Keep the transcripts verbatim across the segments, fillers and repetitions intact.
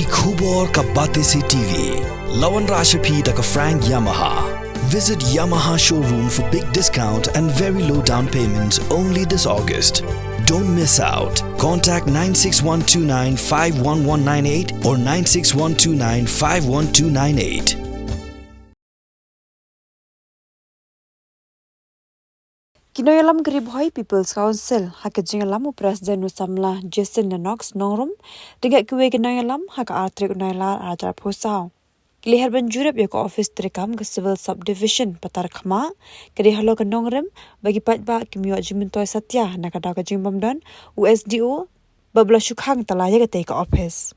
Ki khubor ka Batesi T V. La wanrah sha phi da ka Frank Yamaha. Visit Yamaha showroom for big discount and very low down payment only this August. Don't miss out. Contact nine six one two nine five one one nine eight or nine six one two nine five one two nine eight. Ki nongïalam ka Ri Bhoi People's Council, ha ka jingïalam u President u samla Jason Lennox Nongrum ryngkat kiwei ki nongïalam, ha ka ar tarik u Nailar ar hajar arphew saw, ki la her ban jurip ïa ka office treikam ka Civil Subdivision Patarkhmah, ka dei halor ka nongrim ba ki paidbah kim ïoh jingmyntoi satia na ka daw ka jingbym don u S D O bad ba la shu khang tala ïa katei ka office.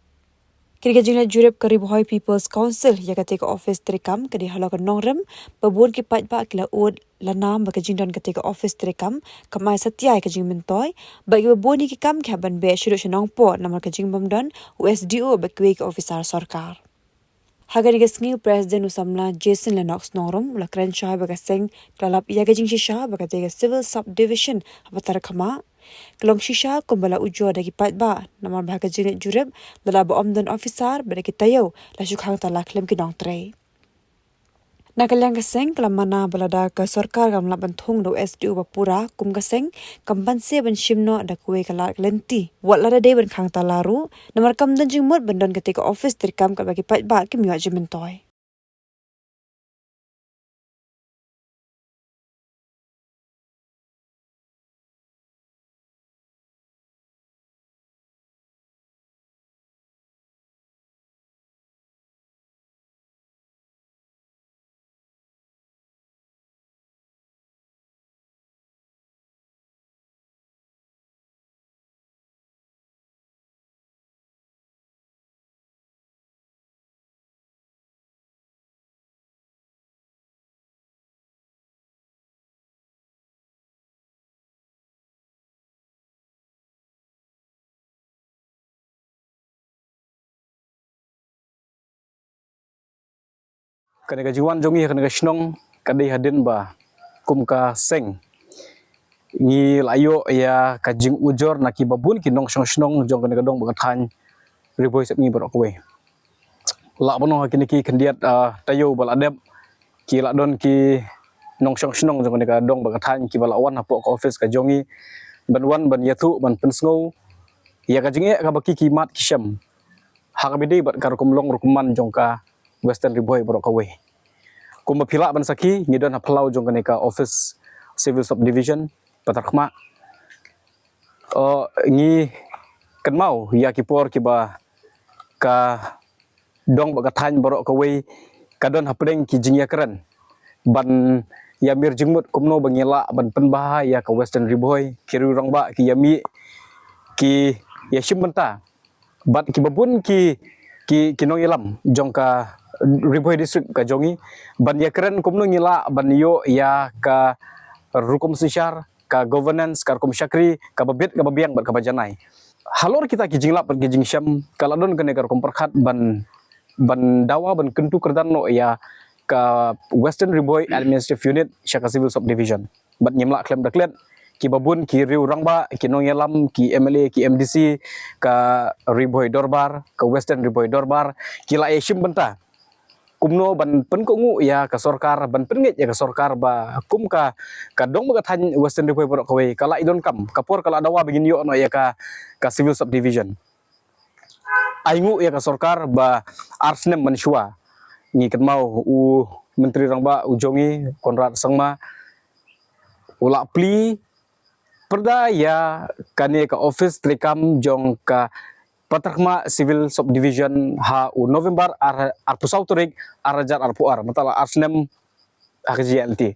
Kane ka jingleit jurip ka Ri Bhoi People's Council ïa katei ka office treikam ka dei halor ka nongrim ba bun ki paidbah ki la ud la nam ba ka jingdon katei ka office treikam kam ai satia ïa ka jingmyntoi, bad kiba bun ïa ki kam ki hap ban beh shaduh sha Nongpoh namar ka jingbym don u S D O bad kiwei ki officer sorkar. Ha kane ka sngi u President u samla Jason Lennox Nongrum u la kren shai ba ka seng ka la lap ïa ka jingshisha ba katei ka Civil Subdivision ha Patarkhmah ka long shisha kumba la ujor da ki paidbah, namar ba ha ka jingleit jurip, lada ba ym don officer bad da ki taïew, la shu khang tala khlem ki nongtrei. Na ka liang ka seng ka la mana ba lada ka sorkar kam lah ban thung da u S D O ba pura, kum ka seng kam banse ban shim noh da kawei ka lad ka lynti wat lada dei ban khang tala ruh, namar kam don jingmut ban don katei ka office treikam katba ki paidbah kim ïoh jingmyntoi. Kane ka jingwan jong ngi ha kane ka shnong ka dei hadien ba kum ka seng ngi la ïoh ïa ka jingujor na kiba bun ki nongshong shnong jong kane ka dong bad ka thaiñ Ri Bhoi Sepngi baroh kawei. Lah ban ong ha kine ki khyndiat, ah, taïew ba la dep, ki la don ki nongshong shnong jong kane ka dong bad ka thaiñ kiba la wan hapoh ka office ka jong ngi ban wan ban ïathuh ban pynsngew ïa ka jingeh kaba ki ki mat ki shem ha kaba ïadei bad ka rukom long rukom man jong ka Western Ri Bhoi baroh kawei. Kumba phi lah ban sakhi, ngi don ha phyllaw jong kane ka office Civil Subdivision Patarkhmah. Uh, ngi kynmaw ïa ki por kiba ka dong bad ka thaiñ baroh kawei ka don hapdeng ki jingïakren ban ïamir jingmut kumno ba ngi lah ban pynbha ïa ka Western Ri Bhoi, ki riew rangbah ki ïamih, ki ïashim bynta bad kiba bun ki, ki, ki nongïalam jong ka Ri Bhoi District ka jong ngi ban ïakren kumno ngi lah ban ïoh ïa ka rukom synshar, ka governance, ka rukom shakri kaba bit, kaba biang bad kaba janai. Halor kita ki jinglap bad ki jingshem ka la don kane ka rukom pyrkhat ban, ban dawa ban kyntu kyrdan noh ïa ka Western Ri Bhoi Administrative Unit sha ka Civil Subdivision. Bad ngim lah khlem da klet, kiba bun ki riew rangbah, ki nongïalam, ki M L A, ki M D C, ka Ri Bhoi Dorbar, ka Western Ri Bhoi Dorbar, ki la ïashim bynta kumno ban pynkohnguh ïa ka sorkar, ban pynngeit ïa ka sorkar ba kum ka, ka dong bad ka thaiñ Western Ri Bhoi baroh kawei ka la ïadon kam, ka por ka la dawa ba ngin ïoh noh ïa ka, ka Civil Subdivision. Ai nguh ïa ka sorkar ba ar snem mynshuwa, ngi kynmaw u Myntri Rangbah u jong ngi, Conrad Sangma, u la plie pyrda ïa kane ka office treikam jong ka Patarkhmah Civil Subdivision ha u November ar, arphew saw tarik, ar hajar arphew ar, mynta la ar snem ha ka jingïaid lynti.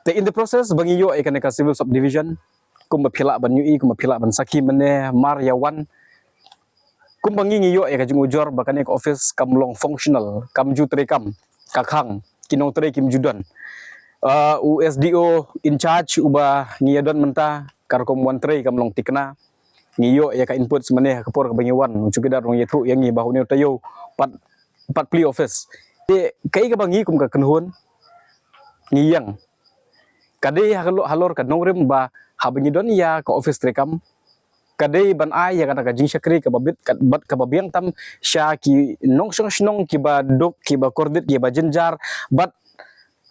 Te in the process ba ngi ïoh ïa kane ka Civil Subdivision, kumba phi lah ban ïohi, kumba phi lah ban sakhi mynne mar ïa wan, kumba ngi ngi ïoh ïa ka jingujor ba kane ka office kam long functional, kam ju treikam, ka khang, ki nongtrei kim ju don. Uh, u S D O in charge uba ngi ïa don mynta ka rukom wan trei kam long thikna. Ngi ïoh ïa ka input mynne ha ka por kaba ngi wan, u chowkidar u ïathuh ïa ngi ba une u taïew pat, pat plie office. Te kaei kaba ngi kum ka kynhun ngi ïeng, ka dei ha ka lo-, halor ka nongrim ba haba ngi don ïa ka office treikam, ka dei ban ai ïa kata ka jingshakri kaba bit, ka, bad kaba biang tam sha ki nongshong shnong kiba duk, kiba kordit, kiba jynjar, bad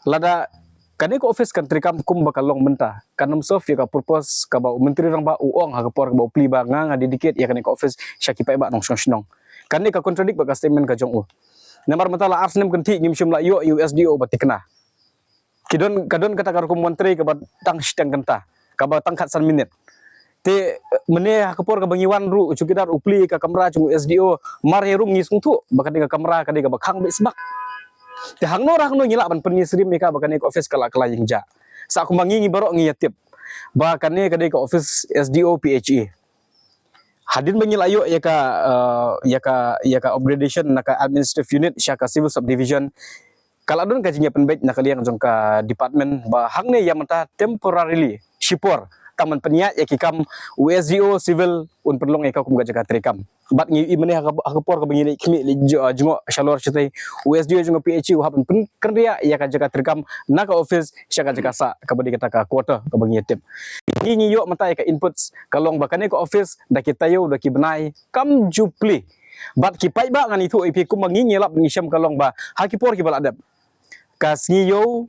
lada kane ka office kan treikam kumba ka long mynta, kan ym serve ïa ka purpose kaba u Myntri Rangbah u ong ha ka por kaba u plie ba nga, nga dedicate ïa kane ka office sha ki paidbah nongshong shnong. Kane ka contradict bad ka statement ka jong u. Namar mynta la ar snem kynthih ngim shym la ïoh ïa u S D O ba thikna. Ki don, ka don kata ka rukom wan trei kaba tang shiteng kynta, kaba tang khatsan minit. Te, eh, mynne ha ka por kaba ngi wan ruh, u chowkidar u plie ka kamra jong u S D O, mar ïa rum ngi sngewthuh ba kane ka kamra ka dei kaba khang beit sbak. Te hangno re hangno ngi lah ban pynïasyriem ïa ka ba kane ka office ka lah kylla ïing jah. Sa kumba ngi, ngi baroh ngi ïa tip ba kane ka dei ka office S D O P H E. Hadien ba ngi la ïoh ïa ka, eh, ïa ka, ïa ka upgradation na ka administrative unit sha ka civil subdivision, ka la don ka jingïapynbeit na ka liang jong ka department ba hangne ïa mynta temporarily shipor tang ban pynïaid ïa ki kam u S D O civil un pynlong ïa ka kum ka jaka treikam. Bad ngi i mynne ha ka, ha ka por kaba ngi leit khmih, leit jngoh shalor shatei, u S D O jong ka P H E u hap ban pynkynriah ïa ka jaka treikam na ka office sha ka jaka sah kaba dei kata ka quarter kaba ngi ïa tip. Ngi, ngi ïoh mynta ïa ka inputs ka long ba kane ka office da ki taïew da ki bnai kam ju plie. Bad ki paidbah ngan ïathuh ïa phi kumba ngi, ngi lap ngi shem ka long ba ha ki por kiba la dep, ka sngi Ïew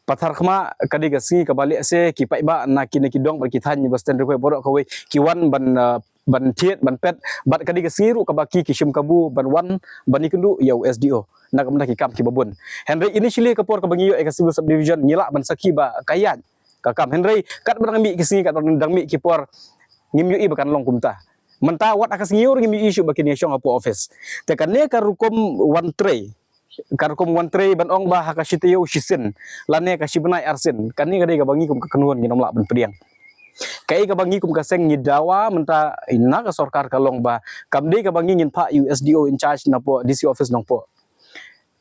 Patharkhmah ka dei ka sngi kaba lehse ki paidbah na kine ki dong bad ki thaiñ Western Ri Bhoi baroh kawei ki wan ban, eh, ban thied, ban peit, bad ka dei ka sngi ruh kaba ki, ki shim kabu ban wan ban ïakynduh ïa u S D O na ka bynta ki kam kiba bun. Hynrei initially ka por kaba ngi ïoh ïa ka civil subdivision ngi lah ban sakhi ba ka ïaid ka kam. Hynrei katba dang mih ki sngi, katba dang mih ki por, ngim ïohi ba kan long kumta. Mynta wat ha ka sngi Ïew ruh ngim ïohi shuh ba kin ïa shong hapoh office. Te kane ka rukom wan trei, ka rukom wan trei ban ong ba ha ka shi taïew shisien lane ka shi bnai arsien, kane ka dei kaba ngi kum ka kynhun ngin ym lah ban pdiang. Kaei kaba ngi kum ka seng ngi dawa mynta na ka sorkar ka long ba kam dei kaba ngi ngin phah ïa u S D O in charge napoh D C office Nongpoh.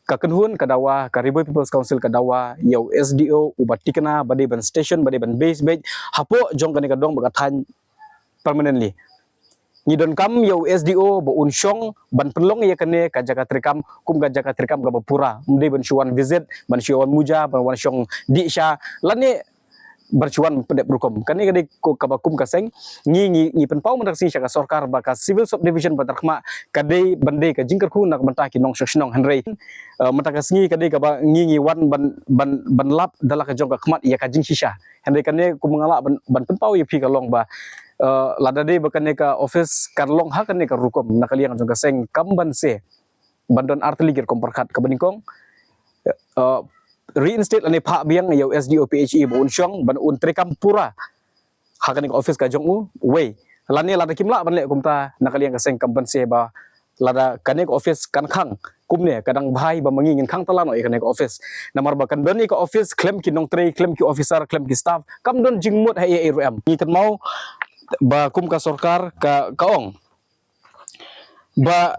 Ka kynhun ka dawa, ka Ri Bhoi People's Council ka dawa ïa u S D O uba thikna, ba dei ban station, ba dei ban base beit hapoh jong kane ka dong bad ka thaiñ permanently. Ngi donkam ïa u S D O ba un shong ban pynlong ïa kane ka jaka treikam kum ka jaka treikam kaba pura. Ym dei ban shu wan visit, ban shu wan muja, ban wan shong dih sha lane ban shu wan pyndep rukom. Kane ka dei ko kaba kum ka seng ngi, ngi, ngi pynpaw mynta ka sngi sha ka sorkar ba ka civil subdivision Patharkhmah ka dei ban dei ka jingkyrkhu na ka bynta ki nongshong shnong. Hynrei, eh, mynta ka sngi ka dei kaba ngi, ngi wan ban, ban, ban lap da la ka jong ka khmat ïa ka jingshisha. Hynrei kane kum nga lah ban, ban pynpaw ïa phi ka long ba, eh, lada dei ba kane ka office kan long ha kane ka rukom na ka liang jong ka seng, kam ban se ban don artylli ki rukom pyrkhat. Kaba nyngkong, eh, reinstate lane phah biang ïa u S D O P H E ba un shong ban un treikam pura ha kane ka office ka jong u. Wei, lane lada kim lah ban leh kumta na ka liang ka seng, kam ban se ba lada kane ka office kan khang kumne, ka dang bha hi ba ma ngi ngin khang tala noh ïa kane ka office. Namar ba kan don ïa ka office khlem ki nongtrei, khlem ki officer, khlem ki staff, kam don jingmut ha ei ei ruh em. Ngi kynmaw ba kum ka sorkar ka, ka ong ba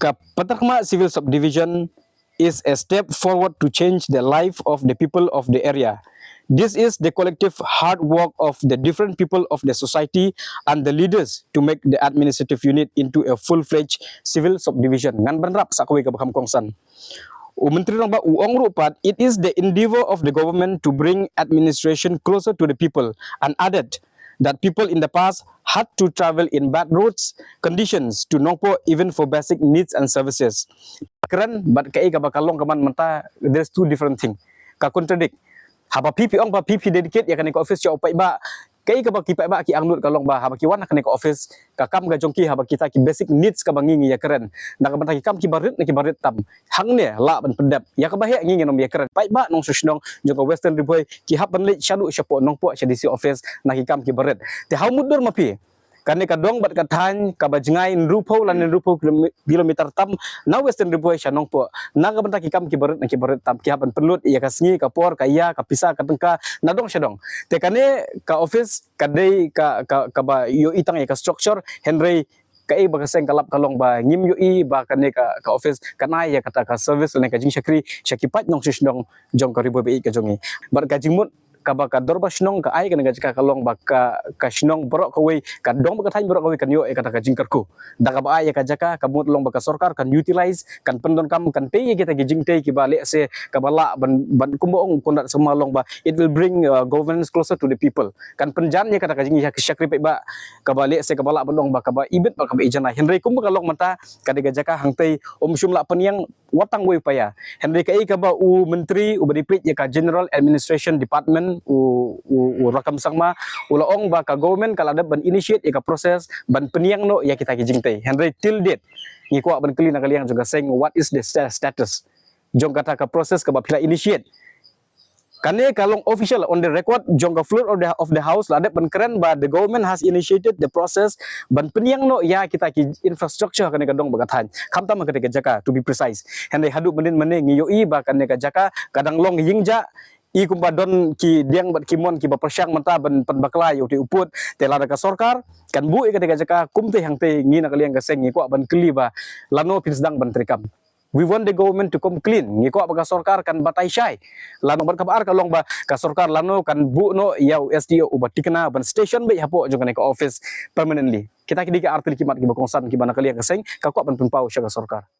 ka Patharkhmah Civil Subdivision is a step forward to change the life of the people of the area. This is the collective hard work of the different people of the society and the leaders to make the administrative unit into a full-fledged civil subdivision. Ngan ban rap sa kawei kaba kham kongsan. U Myntri Rangbah u ong ruh pat, it is the endeavor of the government to bring administration closer to the people, and added that people in the past had to travel in bad roads conditions to Nongpoh even for basic needs and services. Kren bad kaei kaba ka long ka man mynta, there's two different thing. Ka contradict. Haba phi, phi ong ba phi, phi dedicate ïa kane ka office sha u paidbah, kaei kaba ki paidbah ki angnud ka long ba haba ki wan ha kane ka office, ka kam ka jong ki haba kita ki basic needs kaba ngi, ngi ïa kren, na ka bynta ki kam kiba rit ne kiba rit tam, hangne lah ban pyndep. Ïa kaba heh ngi, ngin ym ïa kren. Paidbah nongshong shnong jong ka Western Ri Bhoi ki hap ban leit shaduh shapoh Nongpoh sha D C office na ki kam kiba rit. Te ha u mutdur ma phi, kane ka dong bad ka thaiñ kaba jngai hynriewphew lane hynriewphew kilometer tam na Western Ri Bhoi sha Nongpoh, na ka bynta ki kam kiba rit ne kiba rit tam, ki hap ban pynlut ïa ka sngi, ka por, ka ïa, ka pisa, ka tyngka, na dong sha dong. Te kane ka office ka dei ka, ka, kaba ïohi tang ïa ka structure, hynrei kaei ba ka seng ka lap ka long ba ngim ïohi ba kane ka, ka office kan ai ïa kata ka service lane ka jingshakri sha ki paid nongshong shnong jong ka Ri Bhoi ba ïeit ka jong ngi. Bad ka jingmut kaba ka dorbar shnong ka ai kane ka jaka ka long ba ka, ka shnong baroh kawei, ka dong bad ka thaiñ baroh kawei kan ïoh ïa kata ka jingkyrkhu. Da kaba ai ïa ka jaka ka mut long ba ka sorkar kan utilize, kan pyndonkam, kan tei ïa kita ki jingtei kiba lehse kaba lah ban, ban kumba ong u Conrad Sangma long ba it will bring uh, governance closer to the people. Kan pynjan ïa kata ka jingïashakri paidbah kaba lehse kaba lah ban ong ba kaba ibit bad kaba ijanai. Hynrei kumba ka long mynta ka dei ka jaka hangtei ym shym lah pynïang wat tang wei u paia. Hynrei kaei kaba u myntri uba dei peit ïa ka General Administration Department u, u, u Rakkam Sangma u la ong ba ka government ka la dep ban initiate ïa ka process ban pynïang noh ïa kita ki jingtei. Hynrei till date ngi kwah ban kylli na ka liang jong ka seng, what is the sta- status jong kata ka process kaba phi la initiate? Kane ka long official on the record jong ka floor of the, of the house, la dep ban kren ba the government has initiated the process ban pynïang noh ïa kita ki infrastructure kane ka dong bad ka thaiñ, khamtam ha kane ka jaka to be precise. Hynrei haduh mynnin mynne ngi ïohi ba kane ka jaka ka dang long ïing jah. I kumba don ki diang bad ki mon kiba pyrshang mynta ban pynbakla ïa utei u pud, te lada ka sorkar kan buh ïa kane ka jaka kumtei hangtei, ngi na ka liang ka seng ngi kwah ban kylli ba lano phin sdang ban treikam? We want the government to come clean. Ngi kwah ba ka sorkar kan batai shai. Lano bad kaba ar ka long ba ka sorkar lano kan buh noh ïa u S D O uba tikna ban station beit hapoh jong kane ka office permanently. Kita ki dei ki artylli ki mat kiba kongsan kiba na ka liang ka seng ka kwah ban pynpaw sha ka sorkar.